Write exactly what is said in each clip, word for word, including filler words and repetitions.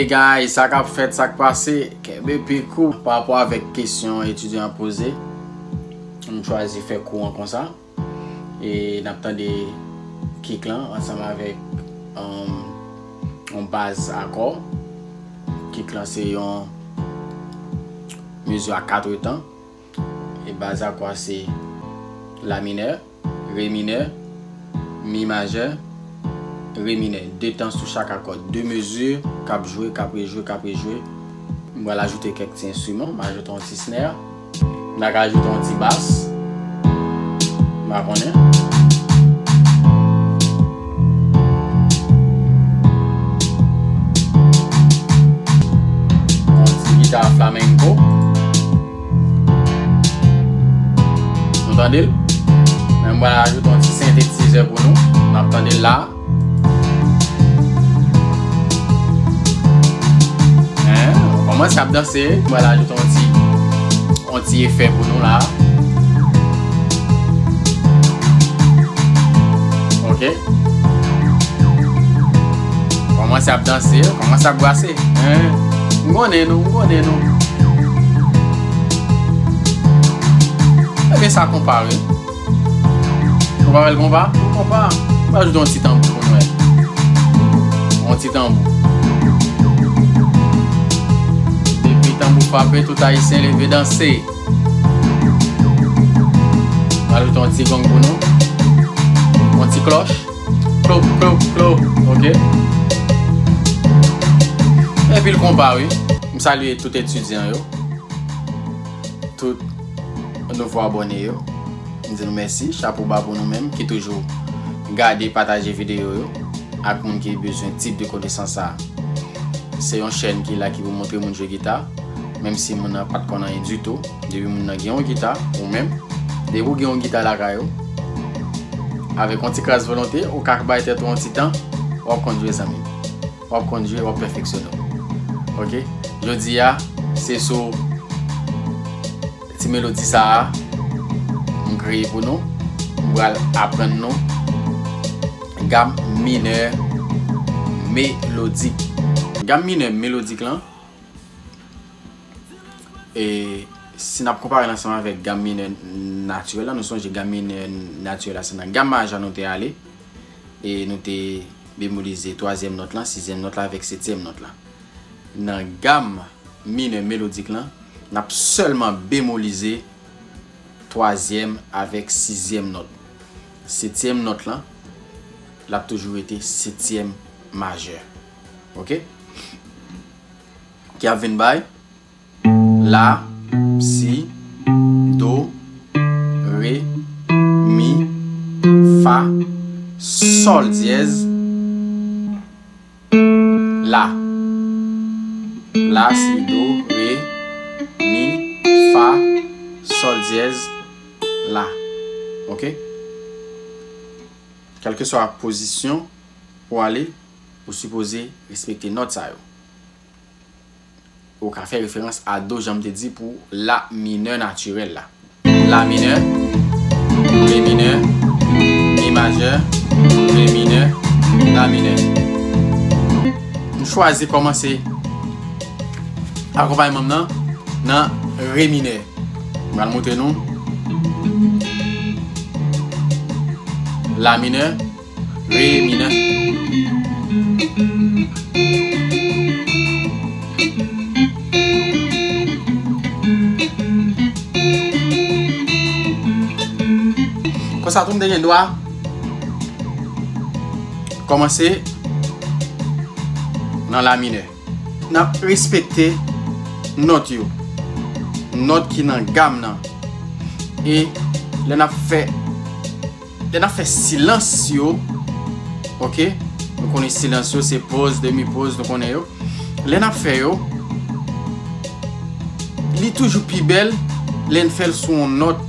Guys, sa k ap fèt, sa k pase, kenbe pik ou. Pa rapò avèk kesyon etidyan an poze, m chwazi fè kou an konsa. E n ap tande kik lan ansanm avèk, um, yon baz akò. Kik lan se yon mezi a katretan. E baz akò a se la minè, re minè, mi majè, re minè. De tan sou chak akò. De mezi k ap jwe, k ap rejwe, k ap rejwe. M pral ajoute kèk ti enstriman. M ajoute yon ti snare. M ta ka ajoute yon ti bas. M pa konnen. Yon ti gita flamenco. Nou tande l? Men m pral ajoute yon ti sentetizè pou nou. N ap tande l la. Hein? Kòmanse ap danse. M pral ajoute yon ti, yon ti efè pou nou la. Ok. Kòmanse ap danse, kòmanse ap brase. Hein? M konnen nou, m konnen nou. Ebyen sa konpa wi. Ou pa wè l konpa? L konpa. M ajoute yon ti tanbou pou nou wè. Yon ti tanbou. Depi tanbou frape, tout Ayisyen leve danse. M ajoute yon ti gong pou nou. Yon ti klòch. Klo, klo, klo. Ok. Epi l konpa wi. M salye tout etidyan yo. Tout nouvo abòne yo. M di nou mèsi, chapo ba pou nou menm ki toujou gade, pataje videyo yo ak moun ki bezwen tip de konesans sa. Se yon chèn ki la ki pou montre moun jwe gita, menm si moun nan pa t konn anyen ditou. Depi moun nan gen yon gita, ou menm, depi w gen yon gita lakay ou, avèk yon ti kras volonte, ou ka bay tèt ou yon ti tan, w ap konn jwe zanmi m. W ap konn jwe, w ap pèfeksyone w. Ok? Jodi a, se sou ti melodi sa a m kreye pou nou. M pral aprann nou gam minè melodik. Gam minè melodik lan, e si n ap konpare l ansanm avèk gam minè natirèl la, nou sonje gam minè natirèl la, se nan gam maja nou te ale. E nou te bemolize twazyèm nòt lan, sizyèm nòt la avèk setyèm nòt la. Nan gam minè melodik lan, n ap sèlman bemolize twazyèm avèk sizyèm nòt. Setyèm nòt lan, l ap toujou rete setyèm majè. Ok? Ki ap vin bay la, si, do, re, mi, fa, sòl dyèz, la. La, si, do, re, mi, fa, sòl dyèz, la. Ok? Kèlkeswa pozisyon ou ale, ou sipoze respekte nòt sa yo. Ou ka fè referans a do, jan m te di pou la minè natirèl la. La minè, re minè, mi majè, re minè, la minè. M chwazi kòmanse akonpayman m nan nan re minè. M pral montre nou la minè, re minè. Konsa tou m te gen dwa kòmanse nan la minè. N ap respekte nòt yo, nòt ki nan gam nan. E lè n ap fè, lè n ap fè silans yo, ok, nou konnen silans yo se poz, demi poz, nou konnen yo. Lè n ap fè yo, li toujou pi bèl lè n fè l sou yon nòt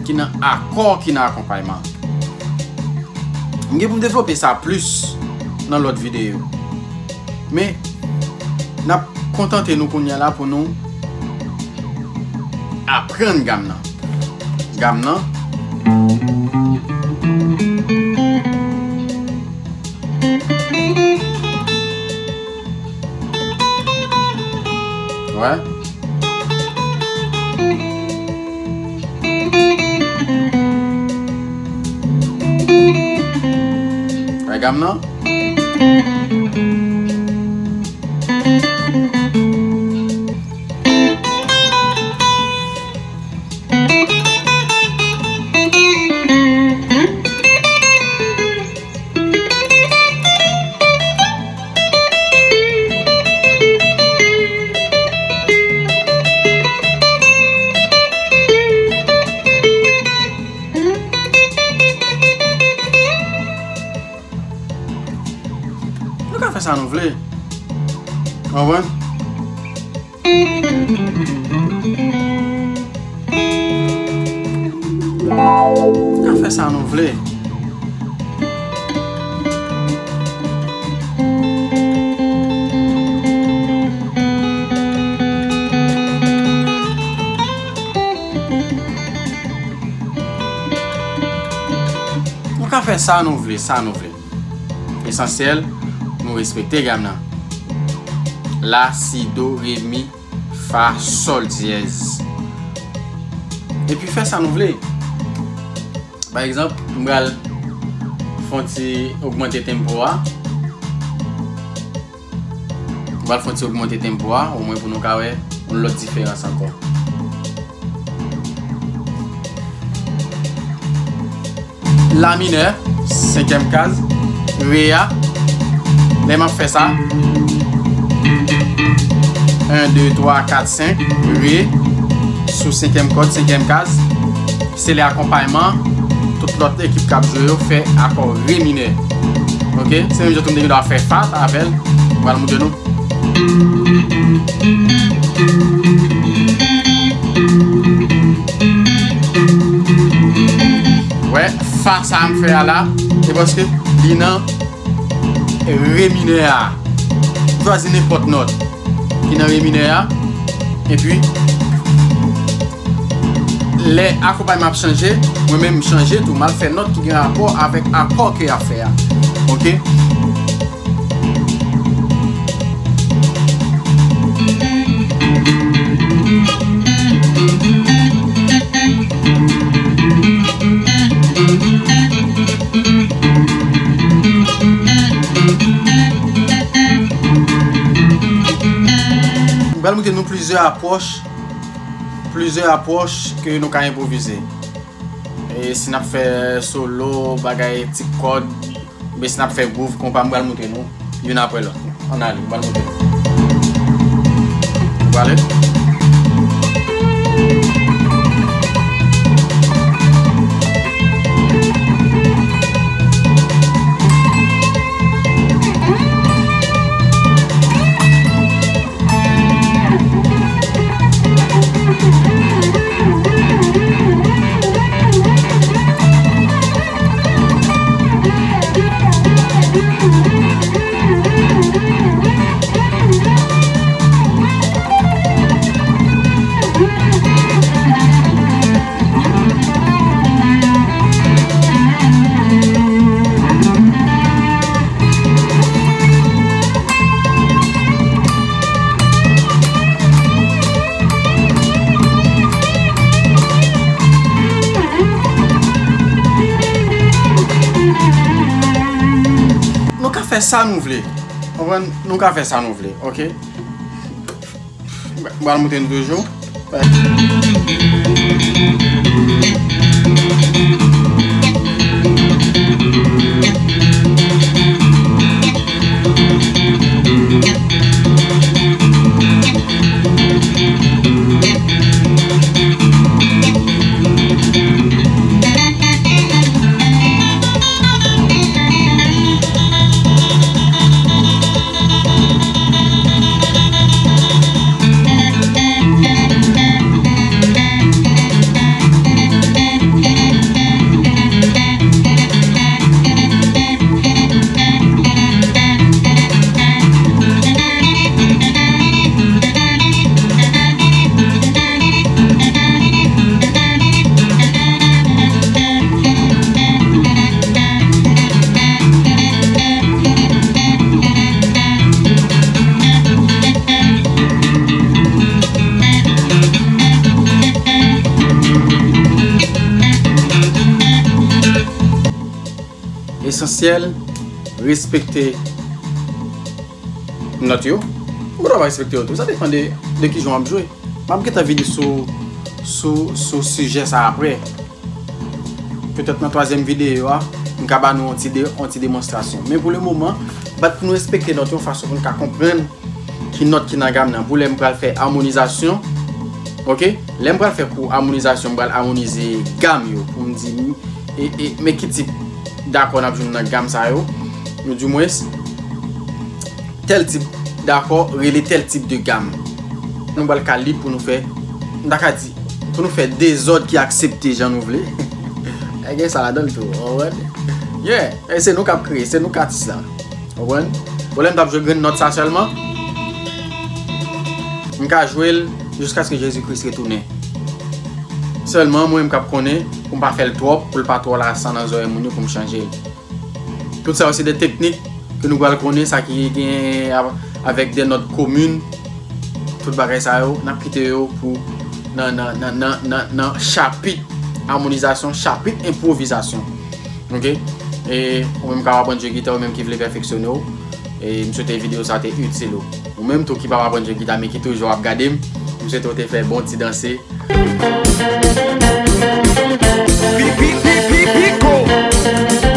ki nan akò, ki nan akonpayman. M gen pou m devlope sa plis nan lòt videyo. Men, n ap kontante nou kounye a la pou nou aprann gam nan. Gam nan. Gam nan. Gam nan. Nou ka fè sa nou vle. Konprann? Nou ka fè sa nou vle. Nou ka fè sa nou vle, sa nou vle. Esansyèl, nou respekte gam nan. La, si, do, re, mi, fa, sòl dyèz. Epi fè sa nou vle. Pa egzanp, m pral fè yon ti ogmante tempo a. M pral fè yon ti ogmante tempo a, omwen pou nou ka wè yon lòt diferans ankò. La minè, senkyèm kaz, re a, lè m ap fè sa, en, de, twa, kat, senk, re, sou senkyèm kòd, senkyèm kaz, se lè akonpayman, tout lòt ekip k ap jwe yo fè akò re minè. Oke? Se menm jan tou m te gen dwa fè fa avè l, m pral montre nou. Wè, fa sa a m fè a la, se paske li nan re minè a. Chwazi nenpòt nòt ki nan re minè a, epi lè akonpayman ap chanje, mwen menm m chanje tou, m al fè nòt ki gen rapò avèk akò ke y ap fè a. Oke? M pral montre nou plizyè apwòch, plizyè apwòch ke nou ka enpwovize. E si n ap fè solo, bagay, ti kòd, oubyen si n ap fè gwouv, konpa, m pral montre nou youn apre lòt. Ann ale, m pral montre nou. Nou prale? Nou ka fè sa nou vle. Konprann? Nou ka fè sa nou vle, oke? M pral montre nou toujou. Esansyèl, respekte nòt yo. Ou dwa pa respekte yo tou. Sa depann de, de ki jan w ap jwe. M ap gentan vini sou, sou, sou sijè sa apre. Petèt nan twazyèm videyo a, m ka ba nou yon ti de, yon ti demonstrasyon. Men pou le moman, bat pou nou respekte nòt yon fason pou nou ka konprann ki nòt ki nan gam nan. Pou lè m pral fè amonizasyon, oke? Lè m pral fè kou amonizasyon, m pral amonize gam yo pou m di, e, e, men ki tip dakò n ap jwenn nan gam sa yo. Nou di mwens, tèl tip dakò rele tèl tip de gam. Nou pral ka lib pou nou fè, m ta ka di, pou nou fè dezòd ki aksepte jan nou vle. Gen sa ladan l tou, w konprann? Yeah, e se nou k ap kreye, se nou k atis la. W konprann? Pwoblèm t ap jwe grenn nòt sa sèlman. M ka jwe l jiskaske Jezi Kris retounen. Sèlman, mwen, m k ap konnen pou m pa fè l twòp, pou l pa twò lasan nan zòrèy moun yo pou m chanje l. Tout sa yo se de teknik ke nou pral konnen, sa ki gen av-, avèk de nòt komin. Tout bagay sa yo, n ap kite yo pou nan, nan, nan, nan, nan, nan chapit amonizasyon, chapit enpwovizasyon. Oke? E ou menm k ap aprann jwe gita, ou menm ki vle pèfeksyone w, e m swete videyo sa te itil ou. Ou menm tou ki p ap aprann jwe gita, men ki toujou ap gade m, m swete w te fè bon ti danse. Pi, pi, pi, pi, pi, go.